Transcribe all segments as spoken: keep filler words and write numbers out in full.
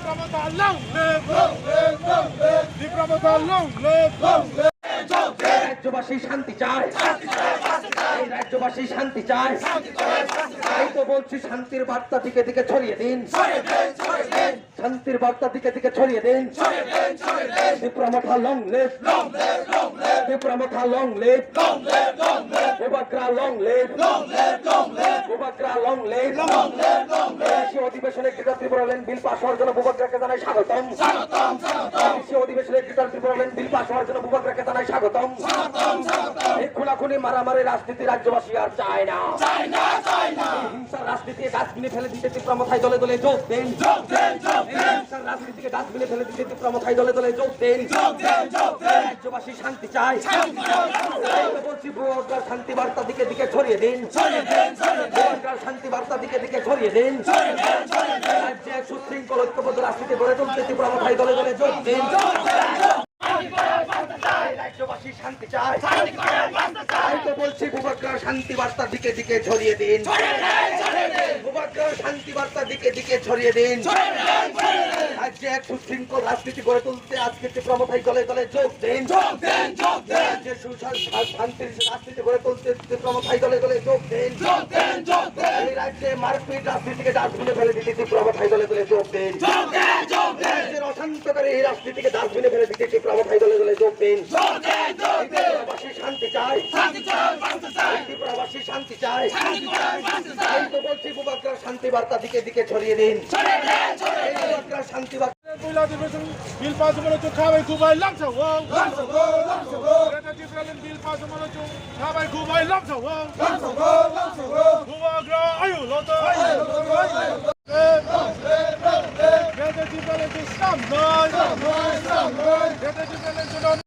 Tipra Motha long live! Long live! Long live! Tipra Motha long live! Long live! রাজ্যবাসী শান্তি চায়। এই রাজ্যবাসী শান্তি চায়। তাই তো বলছি, শান্তির বার্তা দিকে দিকে ছড়িয়ে দিন। শান্তির বার্তা দিকে দিকে ছড়িয়ে দিন। Tipra Motha long live! Tipra Motha long live! Bubagra long live! Bubagra long live! রাজ্য অধিবেশনে গ্রেটার ত্রিপুরাল্যান্ড বিল পাস হওয়ার জন্য বুবাগ্রাকে জানাই স্বাগতম। রাজ্য অধিবেশনে গ্রেটার ত্রিপুরাল্যান্ড বিল পাস হওয়ার জন্য বুবাগ্রাকে জানাই স্বাগতম। এই খুনাখুনি মারামারি রাজনীতি রাজ্যবাসী আর চায় না। এই হিংসার রাজনীতি ডাস্টবিনে ফেলে দিতে তীব্র মাথায় দলে দলে যোগ দিন। এই হিংসার রাজনীতিকে ডাস্টবিনে ফেলে দিতে তীব্র মাথায় দলে দলে যোগ দিন। রাজ্যবাসী শান্তি চায়। এই তো বলছি, বুবাগ্রার শান্তি বার্তা দিকে দিকে ছড়িয়ে দিন। বুবাগ্রার শান্তি বার্তা দিকে দিকে ছড়িয়ে দিন। রাজ্যে সুশৃঙ্খল ঐক্যবদ্ধ রাজনীতি গড়ে তুলতে তীব্র মাথায় দলে দলে যোগ দিন। রাজ্যবাসী শান্তি চায়। এই তো বলছি, বুবাগ্রার শান্তি বার্তা দিকে দিকে ছড়িয়ে দিন। বুবাগ্রার শান্তি বার্তা দিকে দিকে ছড়িয়ে দিন। রাজ্যে এক সুশৃঙ্খল রাজনীতি গড়ে তুলতে আজকে তীব্র মাথায় দলে দলে যোগ দিন। রাজ্যে সুশাসন, শান্তির রাজনীতি গড়ে তুলতে তীব্র মাথায় দলে দলে যোগ দিন। এই রাজ্যে মারপিট রাজনীতিকে ডাস্টবিনে ফেলে দিতে তীব্র মাথায় দলে দলে যোগ দিন। রাজ্যের অশান্তকারী এই রাজনীতিকে ডাস্টবিনে ফেলে দিতে তীব্র মাথায় দলে দলে যোগ দিন। ত্রিপুরাবাসী শান্তি চায়। ত্রিপুরাবাসী শান্তি চায়। এই তো বলছি, বুবাগ্রার শান্তি বার্তা দিকে দিকে ছড়িয়ে দিন। এই বুবাগ্রার শান্তি বার্তা Puila Adhibeson Bill pass wngmano chwng kha bai khubai lamsao. Greater Tipraland Bill pass wngmano chwng kha bai khubai lamsao. Bubagra ayu loto. Greater Tipraland chwng slamnai. Greater Tipraland chwng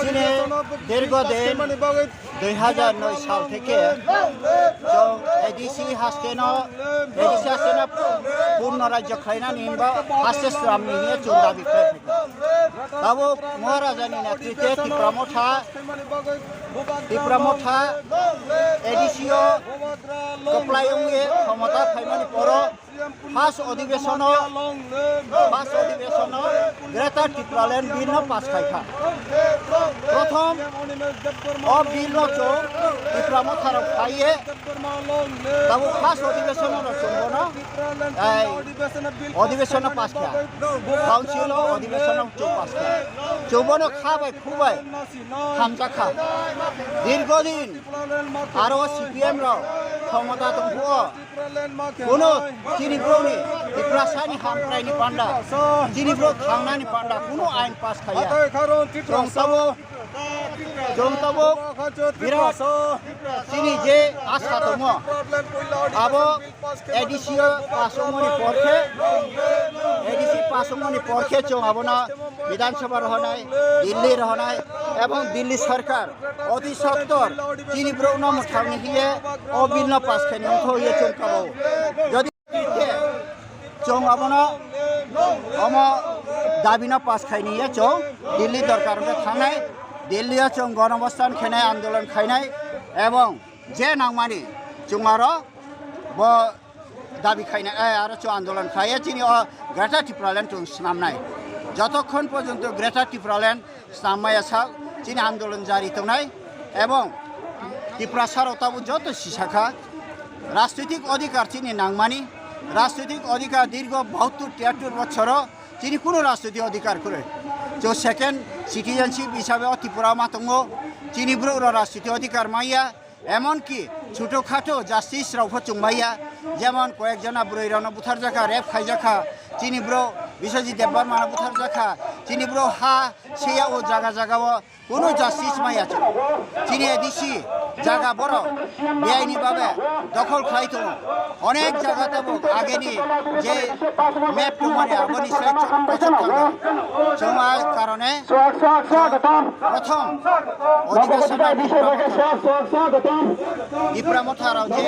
Chini দীর্ঘদিন দুই হাজার নয় সাল থেকে চৌ এডিসি হাস্তেনো, এডিসি হাস্তেনো পূর্ণ রাজ্য খাইনানি হিমবা হাস্তে স্রামনি নিয়ে চুল দাবি করে থাকে। Tabuk Maharaja ni netritwe Tipra Motha, Tipra Motha, এডিসিও কপ্লায়ংয়ে ক্ষমতা খাইমানি পরো First অধিবেশনো, first অধিবেশনো Greater Tipraland bill no pass khaikha. প্রথম o bill no chwng Tipra Motha rok phaiye, tabuk first অধিবেশনো no chwng bono, ei, অধিবেশনো pass kha. Council o অধিবেশনো chwng pass kha. Chwng bono kha bai khu bai hamjakha. দীর্ঘদিন aro CPM rok ক্ষমতা tongphuo. Kuno chini broni Tiprasani hamkraini panda, chini bro thangnani panda kuno ain pass khaiya. Chwng tabuk, chwng tabuk birat chini je asa tongo, abo ADC pass wngmani porkhe, ADC pass wngmani porkhe chwng abono বিধানসভা rohonai, দিল্লি rohonai, এবং দিল্লি সরকার অতি সত্বর chini borokno mwthangni hiye o bill no pass khaini wngkha hiye chwng kabo. Jodi chwng abono omo dabi no pass khaini hiye chwng Delhi দরকার wngkha thangnai, Delhi o chwng গণঅবস্থান khainai, আন্দোলন khainai, এবং je nangmani chwng aro bo dabi khaina, eh, aro chwng আন্দোলন khaiya chini o Greater Tipraland chwng snamnai. যতক্ষণ পর্যন্ত Greater Tipraland snam maya sak chini আন্দোলন জারি tongnai, এবং Tiprasa rok tabuk joto sisakha রাজনৈতিক অধিকার chini nangmani, রাজনৈতিক অধিকার দীর্ঘ বাহাত্তর তিয়াত্তর বছর chini kuno রাজনৈতিক অধিকার kwrwi. Chwng second citizenship হিসাবে o Tripura ma tongo, chini borok rok রাজনৈতিক অধিকার maya. Emonki chhuto khato justice rok pho chwng maya, jemon koyek jona bwrwi rokno butharjakha, rape khaijakha, chini bro Biswajit Debbarma no butharjakha, chini bro ha seya o jaga jaga o kuno justice maya chwng. Chini A D C jaga borok beaini babe dokhol khlai tongo. Onek jaga tabuk ageni je map tongmani aboni se kochok thangkha. Chwng a karone prothom odhibeshon Tipra Motha rok je,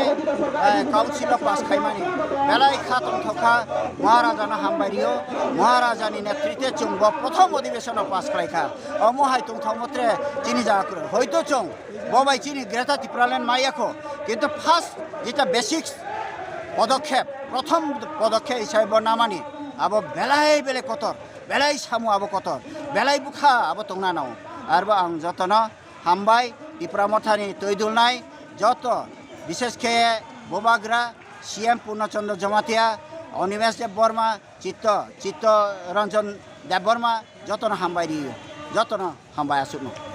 eh, council o pass khaimani belai kha tongthok kha. Maharaja no hambai rio, Maharaja ni netritwe chwng bo prothom odhibeshon o pass khlai kha. Omo hai tongthok motre chini jaga kwrwi. Hoito chwng bo bai chini Greater Tipraland maya kho, kintu first jeta basic Podokhep, prothom podokhep hisabe bo namani abo belai belai kotor, belai samu abo kotor, belai bukha abo tongna nao. Arbo ang jotono hambai Tipra Mothani twi dulnai joto, bishesh khe Bubagra C M Purna Chandra Jamatia, Animesh Deb Barma, Chitto, Chitto Ranjan Deb Barma, jotono hambai rio, jotono hambai asukno.